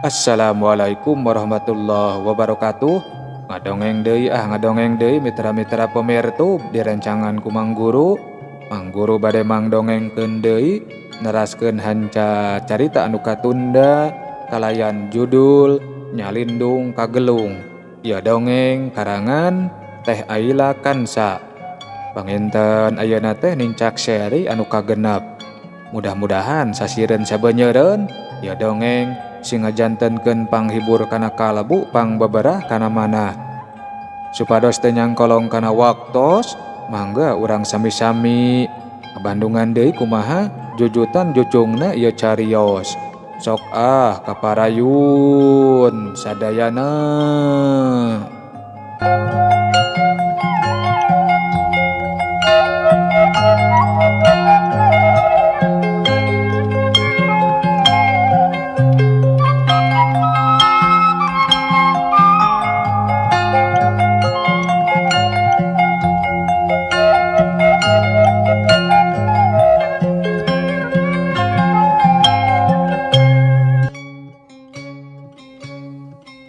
Assalamualaikum warahmatullahi wabarakatuh. Ngadongeng deui ah ngadongeng deui mitra-mitra pemirtub di rencangan ku Mang Guru. Mang Guru bade mangdongengkeun deui neraskeun hanca carita anu katunda kalayan judul Nyalindung Kagelung. Ieu dongeng karangan Teh Aila Kansa. Panginten ayeuna teh nincak seri anu kagenep. Mudah-mudahan sasireun sabenyeureun ieu dongeng sing ngajantenkeun panghibur kana kalebu pangbeberah kana manah. Supados teu nyangkolong kana waktos, mangga urang sami-sami ngabandungan deui kumaha jujutan jucungna ieu carios. Sok ah kaparayun sadayana.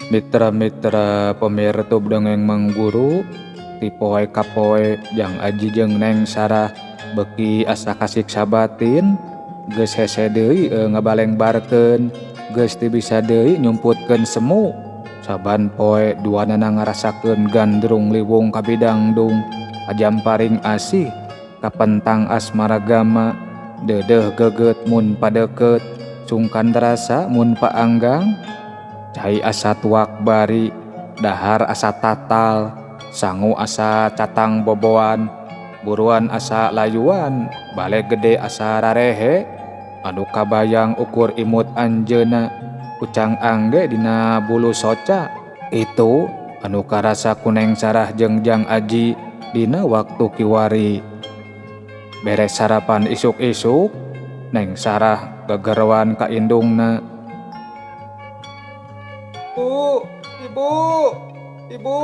Mitra-mitra pemirtub dongeng Mang Guru ti poe ka poe Jang Aji jeung Neng Sarah beuki asa kasiksa batin geus hese deui ngabalengbarkeun geus teu bisa deui nyumputkeun semu saban poe duanana ngarasakeun gandrung liwung kabidangdung ajamparing asih kapentang asmaragama deudeuh geget mun padeukeut sungkan rasa mun paanggang cai asa tuak bari, dahar asa tatal, sangu asa catang boboan, buruan asa layuan, bale gede asa rarehe, anu kabayang ukur imut anjeuna, ucang angge dina bulu soca, itu anu karasa ku Neng Sarah jeung Jang Aji dina waktu kiwari. Beres sarapan isuk-isuk, Neng Sarah gegeroan ka indungna. Bu, ibu, ibu.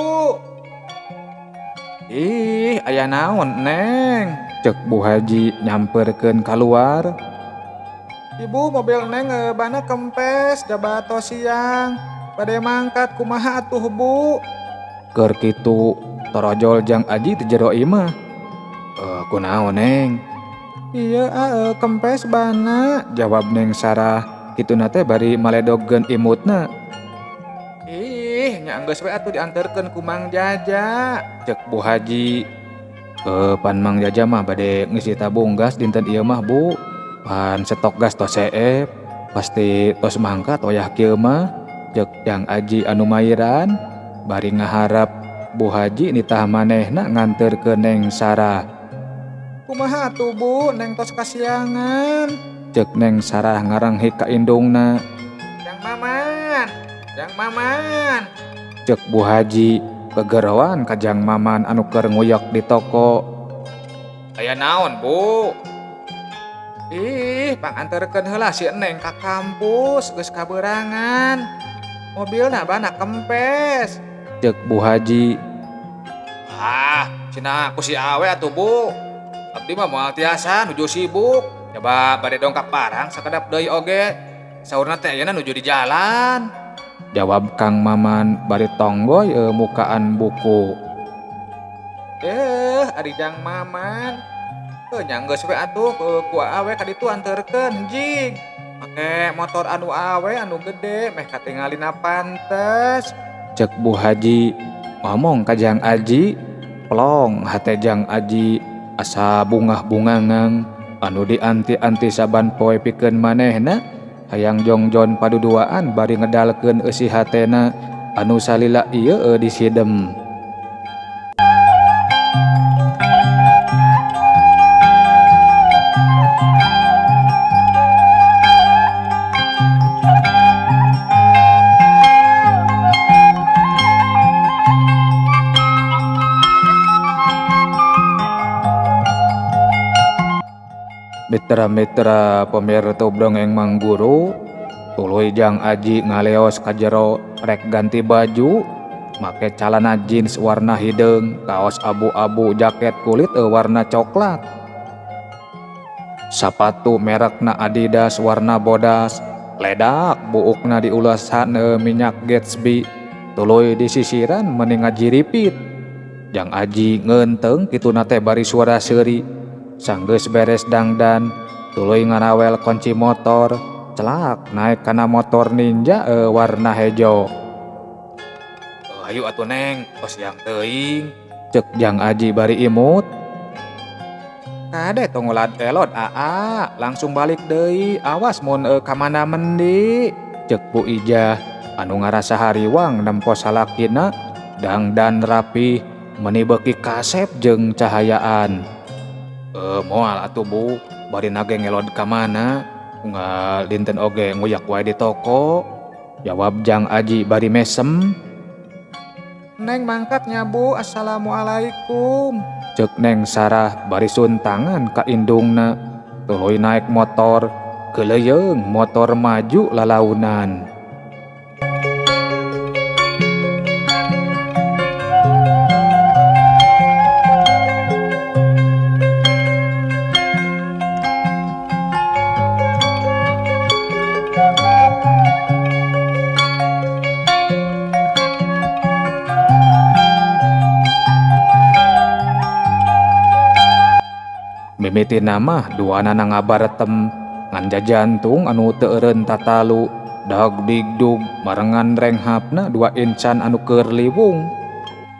Ih, aya naon, Neng? Cek Bu Haji nyamperkeun kaluar. Ibu, mobil Neng bana kempes jabato siang. Bade mangkat kumaha atuh, Bu? Keur kitu torojol Jang Aji teh jero imah. Kunaon, Neng? Iya, kempes bana, jawab Neng Sarah. Kituna teh bari maledogkeun imutna. Ih, nya geus we atuh dianterkeun ku Mang Jaja, cek Bu Haji. Pan Mang Jaja mah bade ngisi tabung gas dinten ieu mah, Bu. Pan stok gas tos seep, pasti tos mangkat wayah kieu mah, cek Jang Aji anu mairan bari ngaharap Bu Haji nitah manehna nganterkeun Neng Sarah. Kumaha atuh, Bu, Neng tos kasiangan, cek Neng Sarah ngaranghik ka indungna. Jang Maman, Jang Maman, cek Bu Haji kegeroan ka Jang Maman anu keur nguyek di toko. Aya naon, Bu? Ih, panganterkeun heula si Neng ka kampus geus kabeurangan. Mobilna bana kempes, cek Bu Haji. Ah, cenah ku si awe atuh, Bu. Abdi mah moal tiasa nuju sibuk. Coba bade dongkap barang sakedap deui oge. Saurna teh ayeuna nuju di jalan. Jawab Kang Maman bari tonggoy mukaan buku. Ari Jang Maman. Nya geus we atuh ku awe ka ditu anterkeun jing. Make motor anu awe anu gede meh katingalina pantes. Cek Bu Haji ngomong ka Jang Aji, plong hate Jang Aji asa bungah-bungangang anu dianti-anti saban poe pikeun manehna. Hayang jongjon paduduaan bari ngedalkeun eusi hatena anu salila ieu disidem. Mitra-mitra pemirtub dongeng Mang Guru, tuluy Jang Aji ngaleos ka jero rek ganti baju, make calana jeans warna hideung, kaos abu-abu, jaket kulit warna coklat. Sapatu merekna Adidas warna bodas, Ledak buukna diulasan minyak Gatsby tuluy disisiran meni ngajiripit. Jang Aji ngeunteung kituna teh bari suara seuri. Sanggeus beres dangdan tuluy ngarawel kunci motor, celak naik kana motor Ninja warna hejo. Hayu atuh Neng, tos siang teuing. Cek Jang Aji bari imut. Kade tong ngolad elod aa, langsung balik deui, awas mun ka mana mendi. Cek Bu Ijah anu ngarasa hariwang nempo salakina dangdan rapih meni beuki kasep jeung cahayaan. Moal atuh Bu, bari nage ngelod ka mana? Unggal dinten oge nguyak wae di toko. Jawab Jang Aji bari mesem. Neng mangkatnya Bu, assalamualaikum. Cek Neng Sarah bari suntangan ka indungna. Tuluy naik motor, keleuyeung motor maju lalaunan. Mimitina mah duanana ngabaretem ngan jajantung anu teu eureun tatalu dag digdug barengan renghapna dua incan anu keur liwung.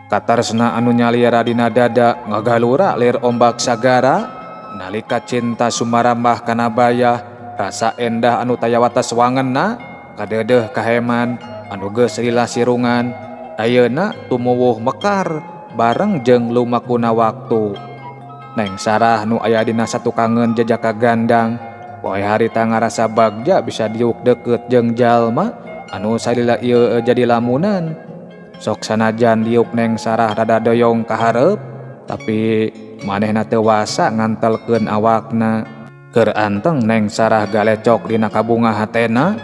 Kataresna anu nyalira dina dada ngagalura lir ombak sagara nalika cinta sumarambah kana bayah rasa endah anu taya wates wangenna kadeudeuh kaheman anu geus lila sirungan ayeuna tumuwuh mekar bareng jeung lumakuna waktu. Neng Sarah nu aya dina satukangeun jejaka gandang poe harita ngarasa bagja bisa diuk deukeut jeung jalma anu salila ieu jadi lamunan. Sok sanajan diuk Neng Sarah rada doyong ka hareup tapi manehna teu wasa ngantelkeun awakna. Keur anteng Neng Sarah galecok dina kabunga hatena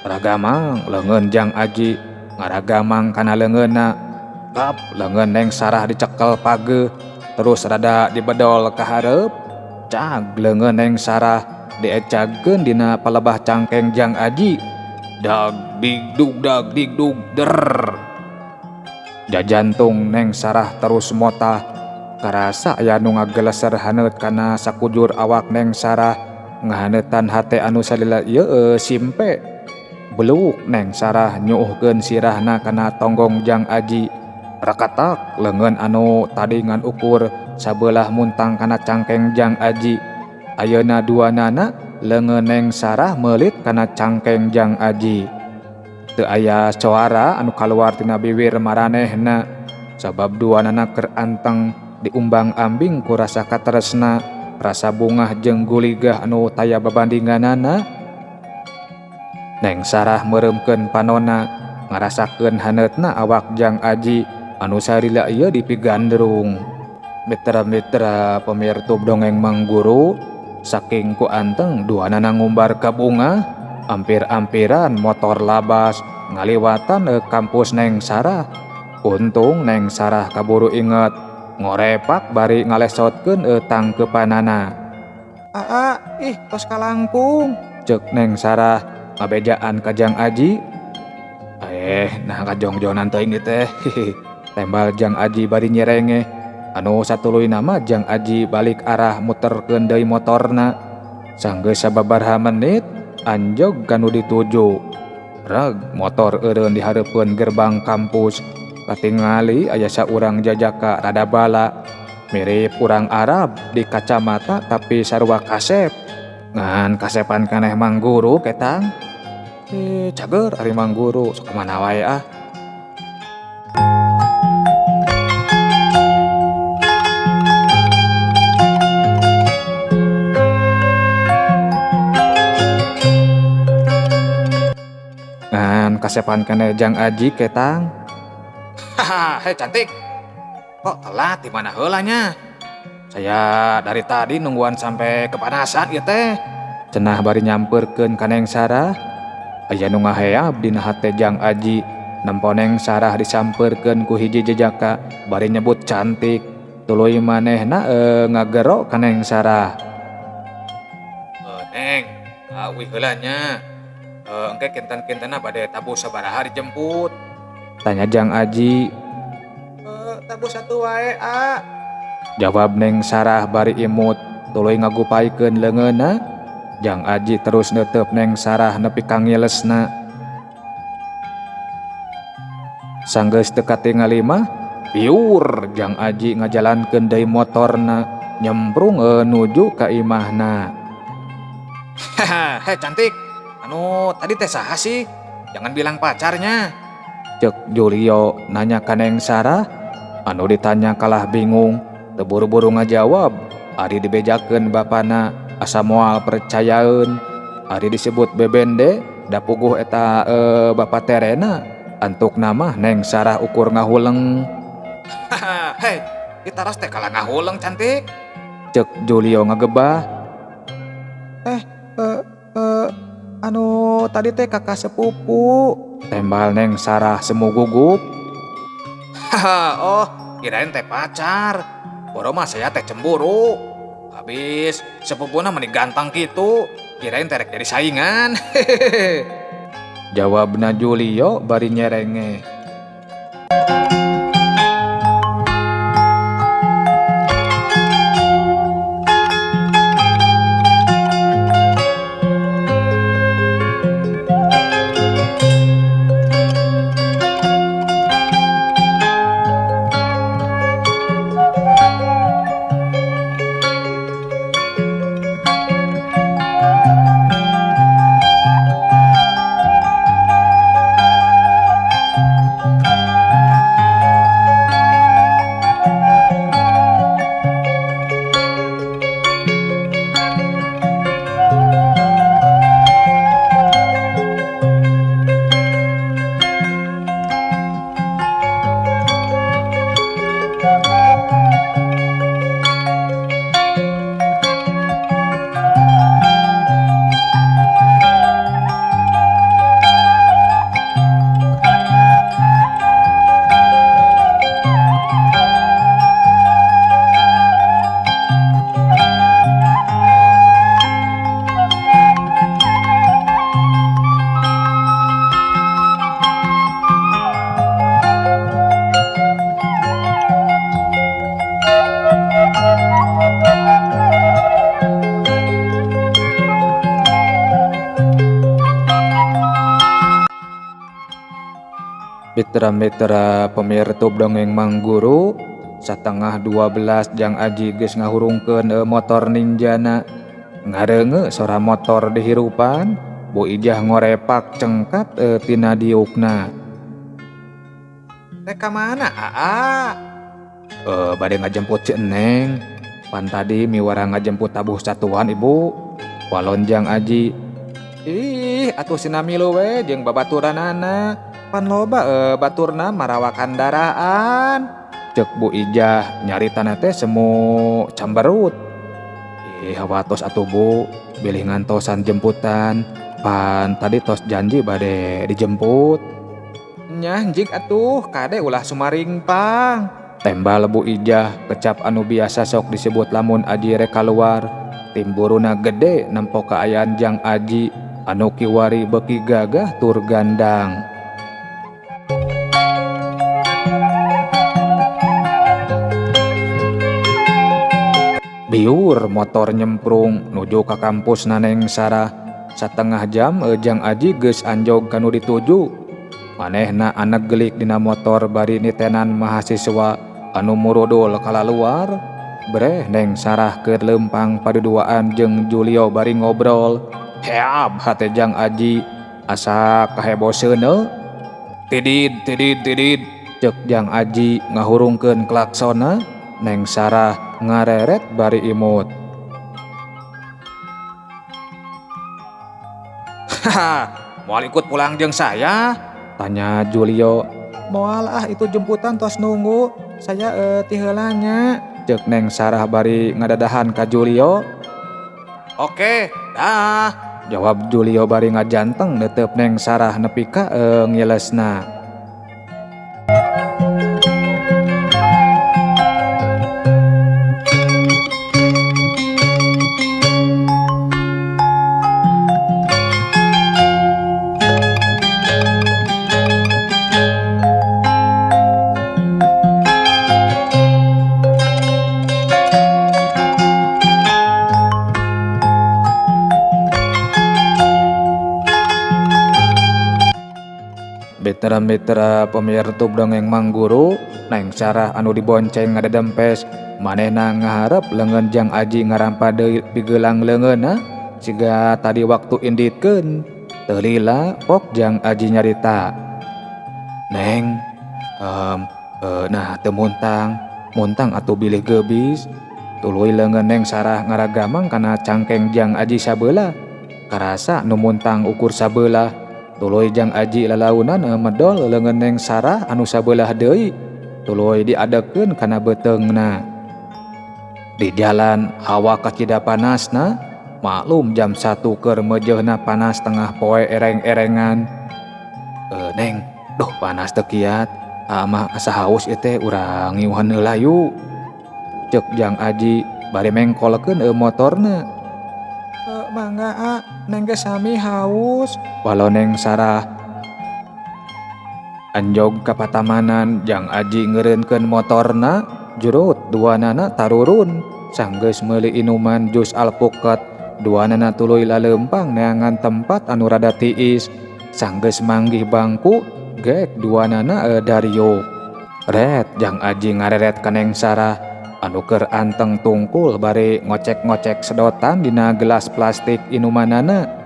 ragamang leungeun Jang Aji ngaragamang kana leungeunna. Kap leungeun Neng Sarah dicekel pageuh terus rada dibedol ka hareup. Cag leungeun Neng Sarah diecagkeun dina palebah cangkeng Jang Aji. Dag digdug dag digdug der. Jajantung Neng Sarah terus motah karasa aya nu ngageleser haneut kana sakujur awak Neng Sarah ngahaneutan hate anu salila ieu simpe. Beluk Neng Sarah nyuuhkeun sirahna kana tonggong Jang Aji. Rakatak leungeun anu tadi ngan ukur sabelah muntang kana cangkeng Jang Aji. Ayeuna duanana leungeun Neng Sarah meulit kana cangkeng Jang Aji. Teu aya suara anu kaluar tina biwir maranehna sabab duanana keur anteng diumbang-ambing ku rasa katresna, rasa bungah jeung guligah anu taya babandinganana. Neng Sarah meureumkeun panona ngarasakeun haneutna awak Jang Aji anu sarila ieu dipigandrung. Mitra-mitra pamirtub dongeng Mang Guru, saking ku anteng duanana ngumbar ka bunga, ampir-ampiran motor labas ngaliwatan kampus Neng Sarah. Untung Neng Sarah kaburu inget ngorepak bari ngalesotkeun tangkeupanana. Aa, ih tos kalangkung, cek Neng Sarah ngabejaan ka Jang Aji. Nah kajongjonan teuing ieu teh. Tembal Jang Aji bari nyerengeh. Anu satuluyna mah Jang Aji balik arah muterkeun deui motorna. Sanggeus sababaraha menit anjog kanu dituju. Reg motor eureun di hareupeun gerbang kampus. Katingali aya saurang jajaka rada bala, mirip urang Arab di kacamata tapi sarua kasep. Ngan kasepan keneh Mang Guru ketang. Cager ari Mang Guru sok mana wae ah. Ngan kasepan keneh Jang Aji ketang. Haha, hei cantik. Kok telat di mana heula nya? Saya dari tadi nungguan sampai kepanasan ieu teh. Cenah bari nyamperkeun ka Neng Sarah. Aya nu ngaheab dina hate Jang Aji. Nempo Neng Sarah disamperkeun ku hiji jejaka bari nyebut cantik. Tuluy manehna ngagero ka Neng Sarah. Neng, awih heula nya. Engke kinten-kintenna bade tabuh sabaraha dijemput? Tanya Jang Aji. Tabuh satu wae, A. Jawab Neng Sarah bari imut tuluy ngagupaikeun leungeunna. Jang Aji terus neuteup Neng Sarah nepi ka ngilesna. Sanggeus teu katingali mah, piur Jang Aji ngajalankeun deui motorna nyemprung nuju ka imahna. Haha, hei cantik, anu tadi teh saha sih? Jangan bilang pacarnya. Cek Julio nanya ka Neng Sarah, anu ditanya kalah bingung, teu buru-buru ngajawab. Ari dibejakeun bapana asa moal percayaeun. Ari disebut bebende da puguh eta bapa terena. Antuk nama Neng Sarah ukur ngahuleng. Haha, hei, ditaros teh kalah ngahuleng cantik. Cek Julio ngagebah. Anu tadi teh kakak sepupu. Tembal Neng Sarah semu gugup. Haha, oh kirain teh pacar. Boro mah saya teh cemburu. Habis sepupuna meni ganteng gitu, kirain teh rek jadi saingan. Hehehe. Jawabna Julio bari nyerenge. Mitra-mitra pemirtub dongeng Mang Guru, 11:30 Jang Aji geus ngahurungkeun motor ninjana. Ngareunge sora motor dihirupan, Bu Ijah ngorepak cengkat tina diukna. Teh ka mana, Aa? Bade ngajemput si Neng. Pan tadi miwara ngajemput tabuh satuan ibu. Walon Jang Aji. Ih, atuh sinamilu we jeung babaturanana. Pan loba baturna marawa kandaraan. Cek Bu Ijah nyaritana teh semu camberut. Ih, hawatos atuh Bu, bilih ngantosan jemputan. Pan tadi tos janji bade dijemput. Nyah jik atuh, kade ulah sumaringpang. Tembal Bu Ijah kecap anu biasa sok disebut lamun Aji rek kaluar. Timburuna gede nempo kaayaan Jang Aji anu kiwari beuki gagah tur gandang. Biur motor nyemprung nuju ka kampus Neng Sarah. 1/2 jam Jang Aji geus anjog kanu dituju. Manehna anak gelik dina motor bari nitenan mahasiswa anu murudul kalaluar. Breh Neng Sarah keur leumpang paduduaan jeung Julio bari ngobrol. Heab hate Jang Aji asa kahebo seuneu. Tidid tidid tidid cek Jang Aji ngahurungkeun klaksonna. Neng Sarah ngareret bari imut. Haha, moal ikut pulang jeung saya? Tanya Julio. Moal ah, itu jemputan tos nunggu. Saya ti heula nya. Cek Neng Sarah bari ngadadahan ka Julio. Oke, dah. Jawab Julio bari ngajanteng netep Neng Sarah nepi ka ngilesna. Mitra-mitra pemirtub dongeng Mangguru, Neng Sarah anu dibonceng ngadedempes, manehna ngaharep leungeun Jang Aji ngarampa deui pigelang leungeunna siga tadi waktu inditkeun. Teu lila pok Jang Aji nyarita. Neng, nah teu muntang, muntang atuh bilih geubis. Tuluy leungeun Neng Sarah ngaragamang kana cangkeng Jang Aji sabelah. Karasa nu muntang ukur sabelah. Tuluy Jang Aji lalaunan medol leungeun Neng Sarah anu sabelah deui. Tuluy diadekeun kana beuteungna. Di jalan hawa kacida panasna, maklum jam 1 keur meujeuhna panas tengah poe ereng-erengan. Neng, duh panas teu kiat. Amah asa haus ieu teh urang ngiuhan heula yuk. Ceuk Jang Aji bari mengkolkeun motorna. Mangga a, Neng ge sami haus. Walau Neng Sarah anjog ka patamanan, Jang Aji ngeureunkeun motorna, jurut duanana tarurun. Sanggeus meuli inuman jus alpukat, duanana tuluy laleumpang neangan tempat anu rada tiis. Sanggeus manggih bangku, gek duanana dariuk. Ret Jang Aji ngareret ka Neng Sarah anu keur anteng tungkul bari ngocek-ngocek sedotan dina gelas plastik inumanana.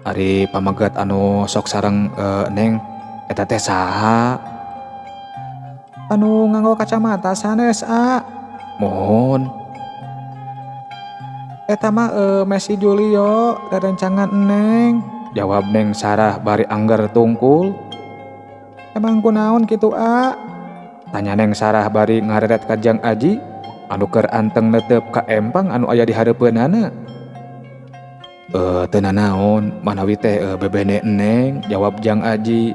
Ari pameget anu sok sareng Neng eta teh saha? Anu nganggo kacamata sanes a. Mohon. Eta mah Messi Julio rerencangan Neng. Jawab Neng Sarah bari angger tungkul. Emang kunaon kitu a? Tanya Neng Sarah bari ngareret ka Jang Aji anu keur anteng netep ka empang anu aya di hareupeunana. Teu nanaon manawi teh bebene Neng, jawab Jang Aji.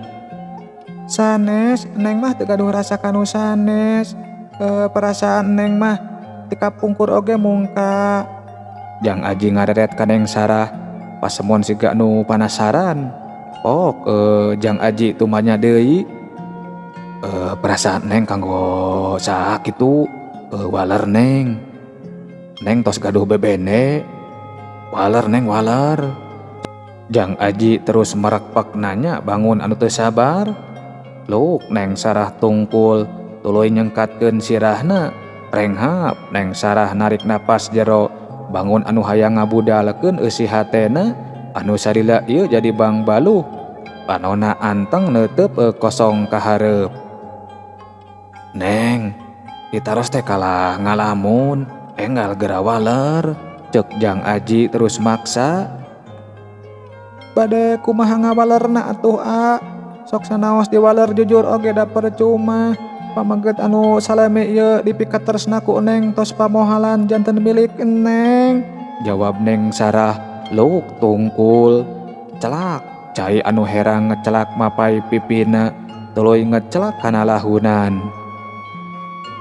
Sanes, Neng mah teu gaduh rasa kanu sanes. Perasaan Neng mah teu kapungkur oge mungka. Jang Aji ngareret ka Neng Sarah, pasemon siga nu panasaran. Pok Jang Aji tumanya deui. Perasaan Neng kanggo saha kitu waler Neng. Neng tos gaduh bebene. Waler Neng waler. Jang Aji terus merekpek nanya bangun anu teu sabar. Luk Neng Sarah tungkul tuluy nyengkatkeun sirahna. Renghap Neng Sarah narik napas jero bangun anu hayang ngabudalkeun eusi hatena anu sarila ieu jadi bang baluh. Panona anteng neuteup kosong ka hareup. Neng, ditaros teh kalah ngalamun, enggal geura waler. Ceuk Jang Aji terus maksa. Bade kumaha ngawalerna atuh a? Sok sanaos diwaler jujur oge da percuma. Pameget anu saleme ieu dipikatresna ku Neng tos pamohalan janten milik Neng. Jawab Neng Sarah luk tungkul. Celak cai anu herang ngecelak mapai pipina tuluy ngecelak kana lahunan.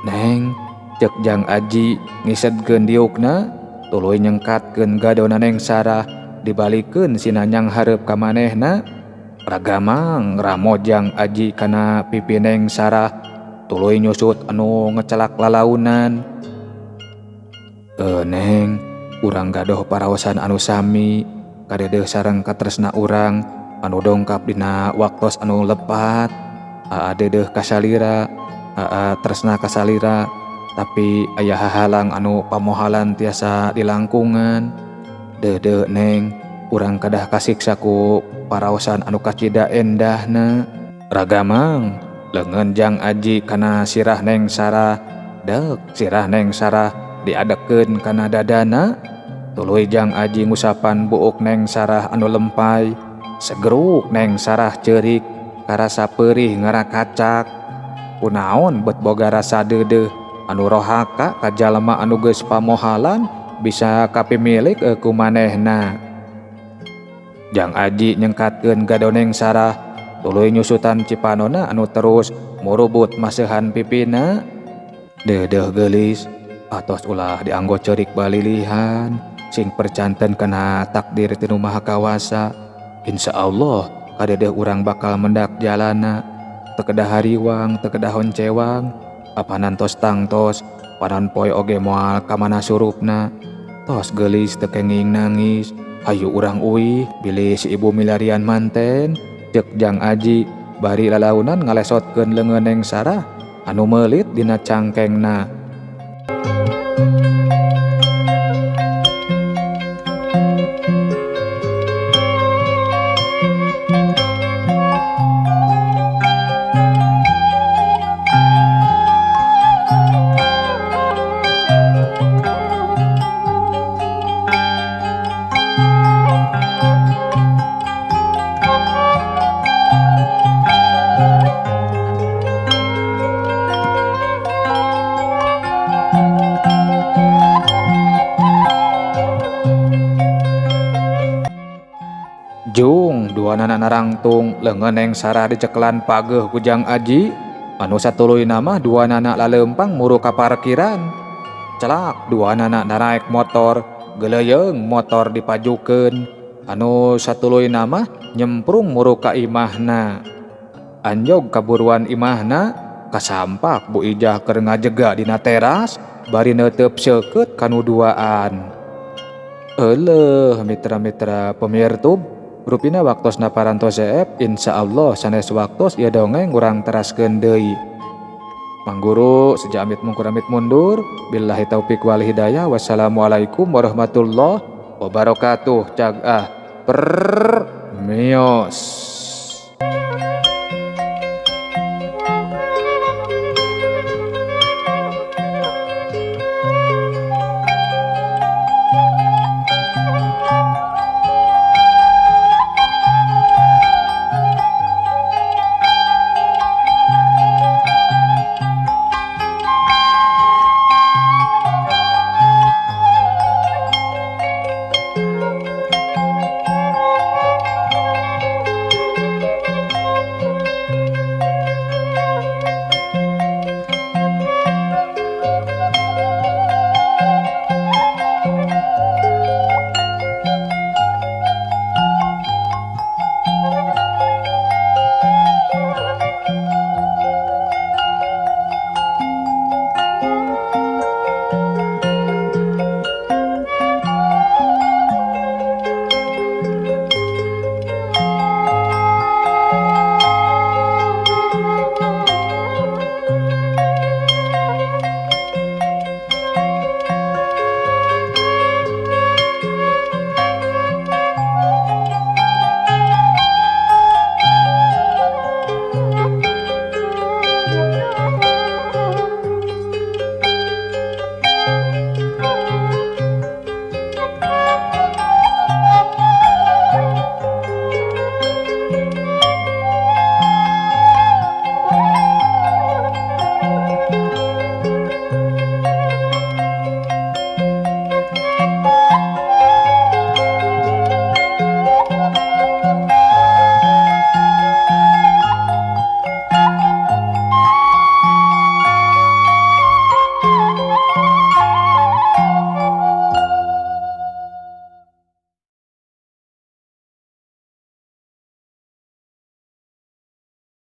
Neng, ceuk Jang Aji ngisedkeun diukna. Tuluy nyengkatkeun gadona Neng Sarah dibalikeun sinanyang hareup ka manehna. Ragamang ramojang Aji kana pipi Neng Sarah tuluy nyusut anu ngecelak lalaunan. Neng, urang gadoh paraosan anu sami kadedeuh sareng katresna urang. anu dongkap dina waktos anu lepat. Aa deudeuh ka salira, aa tresna ka salira, tapi aya hahalang anu pamohalan tiasa dilangkungan. Deudeuh Neng, urang kadah kasiksa ku paraosan anu kacida endahna. Ragamang leungeun Jang Aji kana sirah Neng Sarah, deuk sirah Neng Sarah diadekeun kana dadana. Tuluy Jang Aji ngusapan buuk Neng Sarah anu lempay, segeruk Neng Sarah ceurik karasa peurih ngarakacak. Kunaon bet boga rasa deudeuh anu rohaka ka jalma anu geus pamohalan bisa kapimilik ku manehna. Jang Aji nyengkatkeun gado Neng Sarah, tuluy nyusutan cipanona anu terus murubut maseuhan pipina. Deudeuh geulis, atos ulah dianggo ceurik balilihan, sing percanten kana takdir ti Nu Maha Kawasa. Insyaallah kadeudeeh urang bakal mendak jalana, teu kedah hariwang, teu kedah honcewang, apanan tos tangtos, panon poe oge moal ka mana surupna. Tos geulis teu kenging nangis, hayu urang uih bilih si ibu milarian manten. Ceuk Jang Aji bari lalaunan ngalesotkeun leungeun Neng Sarah anu meulit dina cangkengna. Jung duanana narangtung leungeun Neng Sarah dicekelan pageuh ku Jang Aji anu satuluyna mah duanana laleumpang muru ka parkiran. Celak duanana naraek motor, geuleuyeung motor dipajukeun anu satuluyna mah nyemprung muru ka imahna. Anjog kaburuan imahna kasampak Bu Ijah keur ngajega dina teras bari neuteup seukeut kanu duaan. Euleuh mitra-mitra pemirtub, rupina waktosna parantos seep, insyaallah sanes waktos ieu dongeng urang teraskeun deui. Mangguru seja amit mungkur amit mundur, billahi taufik wal hidayah, wassalamualaikum warahmatullahi wabarakatuh. Cag ah, per mios.